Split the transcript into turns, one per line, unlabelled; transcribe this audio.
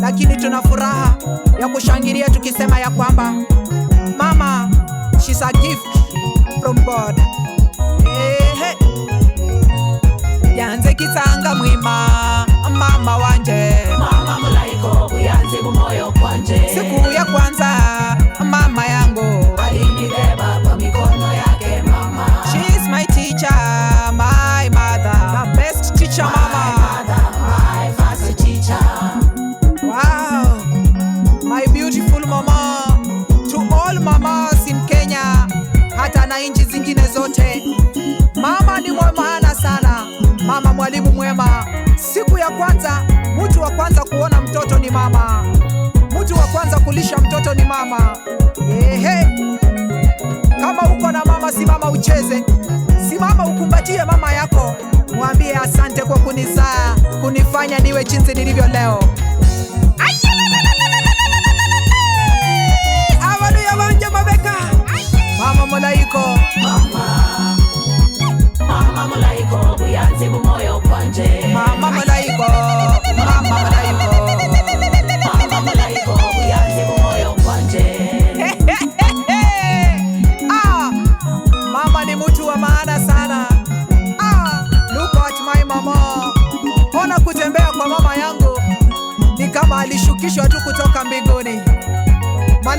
Lakini tuna furaha ya kushangilia tukisema ya kwamba mama, she's a gift from God. Ehe. Yanze kitanga mwima mama wanje.
Mama mulaiko buyanzi bumoyo kwanje.
Siku ya kwanza mama yangu
alinibeba kwa mikono yake mama.
She's my teacher, my mother, the best teacher mama.
My mother, my first teacher.
Wow, my beautiful mama. To all mamas in Kenya, hata na nchi zingine zote. Mama ni wa maana sana. Mama mwalimu mwema. Siku ya kwanza, mtu wa kwanza kuona mtoto ni mama. Mtu wa kwanza kulisha mtoto ni mama. Ehe. Kama uko na mama, simama ucheze. Simama ukumbatie mama yako, mwambie asante kwa kunizaa, kunifanya niwe jinsi nilivyo leo. Abaluya banje mabeka. Mama mulaiko.
Mama, mama mulaiko buyanzi bumoyo kwanje.
Mama mulaiko, mama mulaiko.
Mama mulaiko buyanzi bumoyo kwanje.
Ah, mama ni mtu wa maana sana. Ah, look at my mama. Ona kutembea kwa mama yangu ni kama alishukishwa tu kutoka mbinguni.